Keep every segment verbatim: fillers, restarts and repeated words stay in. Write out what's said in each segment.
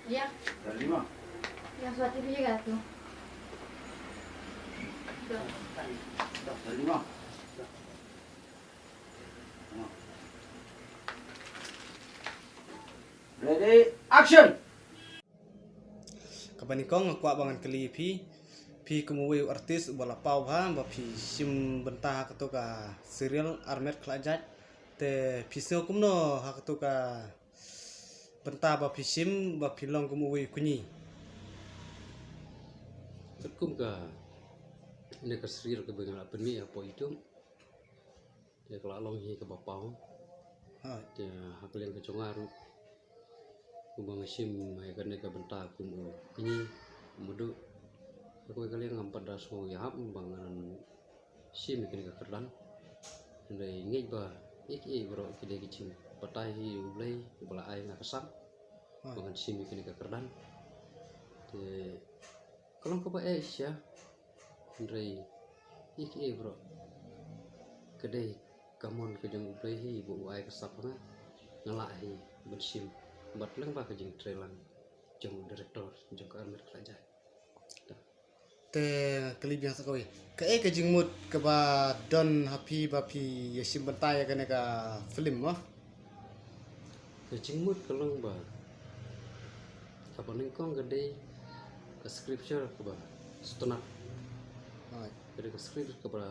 Ya. Dari lima. Yang suatu juga tu. Tuh. Dari lima. Ready, action. Kaba nyngkong nga kwah ba ngan kylli phi, phi kum uwei u artist uba la paw bha ba phi shim bynta ha kato ka serial Armet Khlajat, te phi sngew kumno ha kato ka bynta ba phi shim ba phi long kum uwei u kñi? Katkum ka, ne ka serial kaba nga la pynmih hapoh YouTube. Te ka la long hi kaba paw. Ha. Te ha ka liang ka jong nga ruh, kumba nga shim ha kane ka bynta kum u kñi, u madu, ha kawei ka liang ngam pat da sngew ïahap ba ngan shim ïa kane ka kyrdan. Hynrei ngeit ba ïa kiei baroh ki dei ki jingbatai hi U Blei uba la ai nga ka sap, ha, ba ngan shim ïa kane ka kyrdan. Te ka long kaba eh shisha. Hynrei ïa kiei baroh ka dei ka mon ka jong U Blei hi ba u ai ka sap ha nga, nga lah hi ban shim bad lyngba ka jingtrei lang jong u director jong ka Armet Khlajat. Te kylli biang sa kawei, kaei ka jingmut kaba don ha phi ba phi ïa shim bynta ïa kane ka film mo? Ka jingmut ka long ba kaba nyngkong ka dei ka scripture kaba sngewtynnat. Hooid. Ka dei ka script kaba,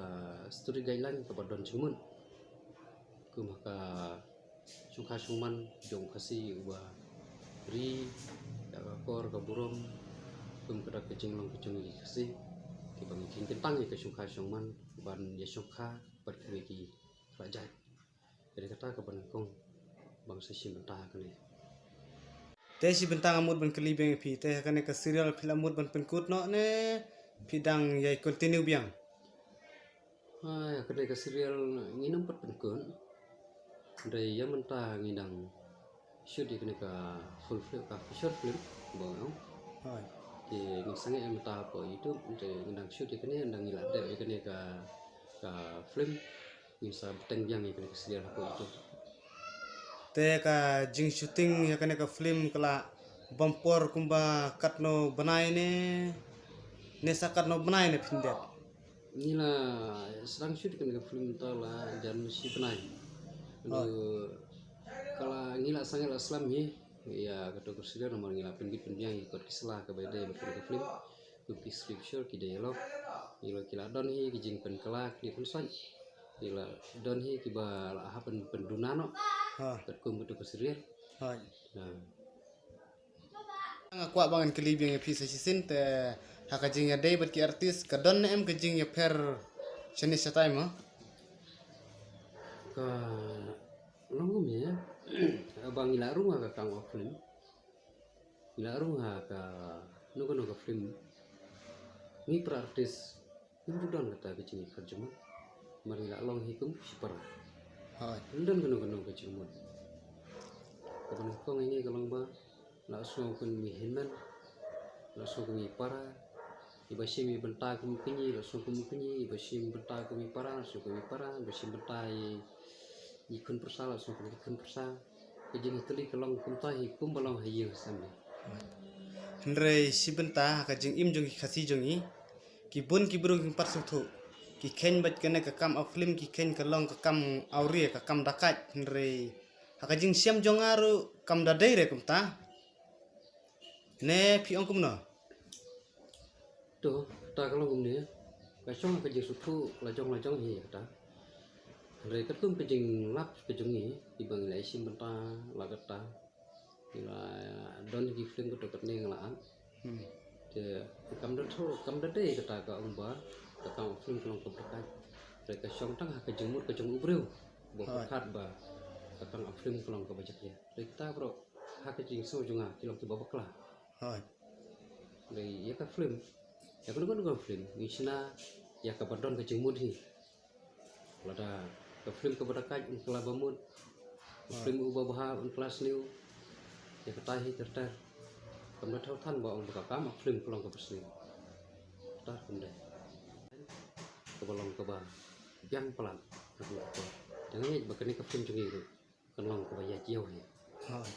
story guideline kaba don jingmut. Kum ha ka shongkha shongman jong u Khasi uba ri ïa ka akor ka burom, kum ka dak ka jinglong ka jong ki Khasi kiba ngi kyntan ïa ka shongkha shongman ban ïa shongkha bad kiwei ki khlajait. Ka dei kata kaba nyngkong ba nga sa shim bynta ha kane. Te shi bynta nga mut ban kylli biang ïa phi, te ha kane ka serial phi la mut ban pynkut noh ne phi dang ïai continue biang? Hai, ha kane ka serial ngin ym pat pynkut. Hynrei ïa mynta ngi dang shoot ïa kane ka full film, ka feature film ba nga ong. Hai. Te ngin sangeh ïa mynta hapoh YouTube, te ngi dang shoot ïa kane, ngi dang ngi la dep ïa kane ka, ka film. Ngin sa bteng biang ïa kane ka serial hapoh YouTube. Te ka jingshooting ïa kane ka film ka la bam por kumba katno bnai ne, ne sa katno bnai ne phin dep? Ngi la sdang shoot ïa kane ka film mynta la jan shi bnai. Oh. Ka la, ngi la sangeh la slem hi ïa kato ka serial namar ngi la pyngit pynbiang ïa kot ki sla kaba ïadei bad kane ka film. Kum ki scripture, ki dialogue, ki la, ki la don hi ki jingpynkylla, ki jingpynsoit. Ki la don hi kiba la hap ban pynduna noh. Ha. Katkum kato ka serial. Ha. Ha. Nga kwah ba ngan kylli biang ïa phi sa shisien te ha ka jingïadei bad ki artist ka don ne em ka jingïapher shane shatai mo? Ka long kumne, ba ngi la rung ha ka Kam Aw Film. Ngi la rung ha kano kano ka film. Ngi para artist ngim ju don kata ka jingïakajumut. Namar ngi la long hi kum shipara. Hooid. Ngim don kano kano ka jingmut. Kaba nyngkong ïa ngi ka long ba la sngew kum i hynmen, la sngew kum i para. Iba shim i bynta kum i kñi, la sngew kum i kñi, iba shim bynta kum i para, la sngew kum i para, iba shim bynta i, i khun pyrsa, la sngew kum i khun pyrsa. Ka jingïatylli ka long kumta hi kumba long ha ïing ha sem hi. Hynrei shi bynta ha ka jingim jong ki Khasi jong ngi, ki bun ki briew kim pat sngewthuh. Ki kheiñ bad kane ka Kam Aw Film, ki kheiñ ka long ka kam awria, ka kam dakait. Hynrei ha ka jingshem jong nga ruh kam da dei re kumta. Ne phi ong kumno? To, kata ka long kumne. Ka shong ka jingsngewthuh lajong lajong hi kata. Hynrei katkum ka jinglap ka jong ngi, kiba ngi la ïashim bynta la kata, ngi la don ki film kato katne ngi la act. Hmm. Te kam da thoh, kam da dei kata ka ong ba ka Kam Aw Film ka long kaba dakait. Hynrei ka shong tang ha ka jingmut ka jong u briew ba pyrkhat ba ka Kam Aw Film ka long kaba jakhlia. Hynrei kita baroh ha ka jingsngew jong nga ki long kiba bakla. Hooid. Hynrei ïa ka film, ïa kano kano ka film, ngi shna ïa kaba don ka jingmut hi. Lada ka film kaba dakait un kylla ba mut, ka film uba bha un kylla sniew. Ïa kata hi ter ter. Kam da thew than ba ong ba ka Kam Aw Film ka long kaba sniew. Ter kumne. Kaba long kaba biang palat. Te nga ngeit ba kane ka film jong ngi ruh kan long kaba ïaid ïew hi. Hooid.